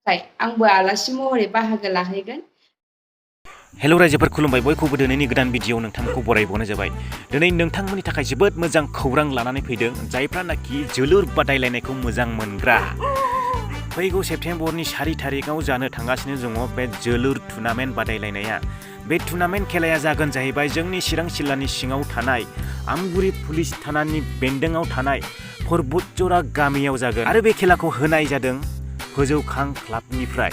आंबो आलासि महरै बाहागो लाहैगोन। हेल' रायजोफोर खुलुमबाय, बयखौबो दिनैनि गोदान भिडिअ नोंथांमोनखौ बरायबावनाय जाबाय। दिनै नोंथांमोननि थाखाय जोबोद मोजां खौरां लानानै फैदों, जायफ्रानाखि जोलुर बादायलायनायखौ मोजां मोनग्रा। फैगौ सेप्तेम्बरनि 4 थारिखआव जानो थांगासिनो दङ बे जोलुर टुर्नामेन्ट बादायलायनाया। बे टुर्नामेन्ट खेलाया जागोन जाहैबाय जोंनि चिरां जिल्लानि सिङाव थानाय आमगुरि पुलिस थानानि बेन्दोङाव थानाय परबतजरा गामियाव जागोन आरो बे खेलाखौ होनाय जादों पwjwokang क्लाबनिफ्राय।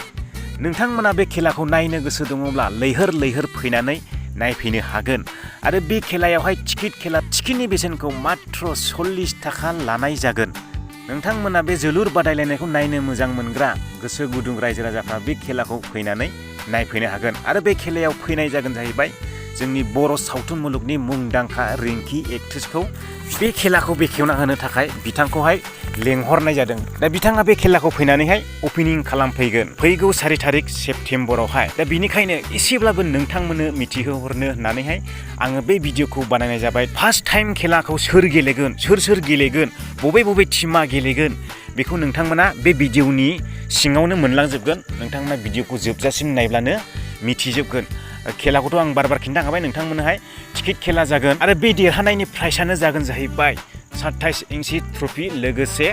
नोंथांमोना बे खेलाखौ नायनो गोसो दङब्ला लैहोर लैहोर फैनानै नायफैनो हागोन आरो बे खेलायावहाय टिकेटनि बेसेनखौ मात्र 40 थाखा लानाय जागोन। नोंथांमोना बे जोलुर बादायलायनायखौ नायनो मोजां मोनग्रा गोसो गुदुं रायजो राजाफ्रा बे खेलाखौ फैनानै नायफैनो हागोन आरो बे खेलायाव फैनाय जागोन जाहैबाय जोंनि बर' सावथुन मुलुगनि मुंदांखा रिंकि एक्ट्रेसखौ बे खेलाखौ बेखेवना होनो थाखाय बिथांखौहाय लेंहरनाय जादों। दा बिथाङा बे खेलाखौ फैनानैहाय अपेनिं खालामफैगोन फैगौ 4 थारिख सेप्तेम्बरावहाय। दा बिनिखायनो एसेब्लाबो नोंथांमोननो मिथिहोहरनो होननानैहाय आङो बे भिडिअखौ बानायनाय जाबाय। फार्स्ट टाइम खेलाखौ सोर गेलेगोन, सोर गेलेगोन, बबे टिमा गेलेगोन, बेखौ नोंथांमोना बे भिडिअनि सिङावनो मोनलांजोबगोन। नोंथांमोना भिडिअखौ जोबजासिम नायब्लानो मिथिजोबगोन। खेलाखौथ' आं बार खिन्थाखाबाय नोंथांमोननोहाय टिकेट खेला जागोन आरो बे देरहानायनि प्राइसआनो जागोन जाहैबाय 27 इंसि ट्रफि लोगोसे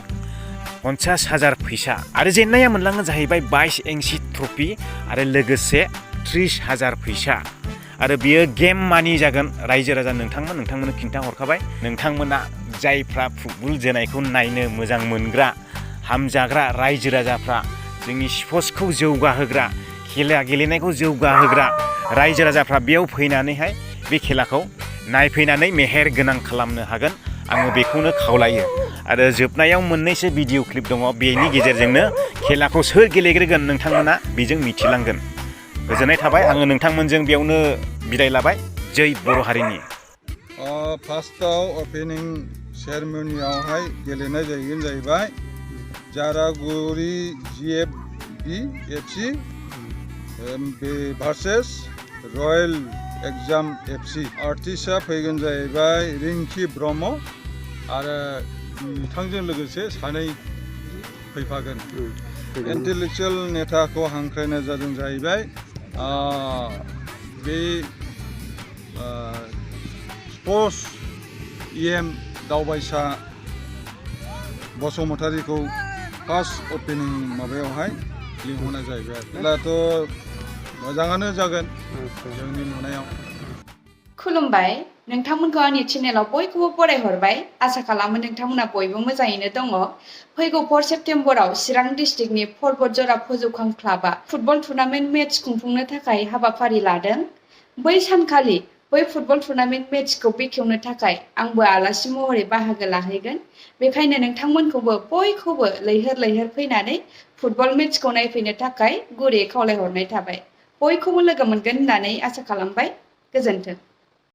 50,000 फैसा आरो जेननाया मोनलाङो जाहैबाय 22 इंसि ट्रफि आरो लोगोसे 30,000 फैसा आरो बियो गेम मानि जागोन। रायजो राजा नोंथांमोननो खिन्थाहरखाबाय। नोंथांमोना जायफ्रा फुटबल जोनायखौ नायनो मोजां मोनग्रा हामजाग्रा रायजो राजाफ्रा, जोंनि स्पर्ट्सखौ जौगाहोग्रा, खेला गेलेनायखौ जौगाहोग्रा रायजो राजाफ्रा बेयाव फैनानैहाय बे खेलाखौ नायफैनानै मेहेर गोनां खालामनो हागोन। आङो बेखौनो खावलायो आरो जोबनायाव मोननैसो भिडिअ क्लिप दङ, बेनि गेजेरजोंनो खेलाखौ सोर गेलेग्रोगोन नोंथांमोना बेजों मिथिलांगोन। गोजोननाय थाबाय, आङो नोंथांमोनजों बेयावनो बिदाय लाबाय। जै बर' हारिनि। फार्स्टआव अपेनिं सेरेमनियावहाय गेलेनाय जाहैबाय जारागुरि GFC भार्सेस रयेल एग्जाम FC। आर्टिस्टआ फैगोन जाहैबाय रिंकि ब्रह्म आरो बिथांजों लोगोसे सानै फैफागोन। इन्टेलेक्चुवेल नेताखौ हांख्रायनाय जादों जाहैबाय बे sports EM Daobaisa बसुमतारीखौ first opening माबायावहाय लिंहरनाय जाहैबाय। खेलायाथ' मोजाङानो जागोन जोंनि नुनायाव। खुलुमबाय, नोंथांमोनखौ आंनि चेनेलाव बयखौबो बरायहरबाय। आसा खालामो नोंथांमोना बयबो मोजाङैनो दङ। फैगौ 4 सेप्तेम्बराव चिरां डिस्ट्रिक्टनि परबतजरा पwjwokang क्लाबा फुटबल टुर्नामेन्ट मेच खुंफुंनो थाखाय हाबाफारि लादों। बै सानखालि बै फुटबल टुर्नामेन्ट मेचखौ बेखेवनो थाखाय आंबो आलासि महरै बाहागो लाहैगोन। बेखायनो नोंथांमोनखौबो बयखौबो लैहोर लैहोर फैनानै फुटबल मेचखौ नायफैनो थाखाय गुरैयै खावलायहरनाय थाबाय। बयखौबो लोगो मोनगोन होननानै आसा खालामबाय। गोजोन्थों।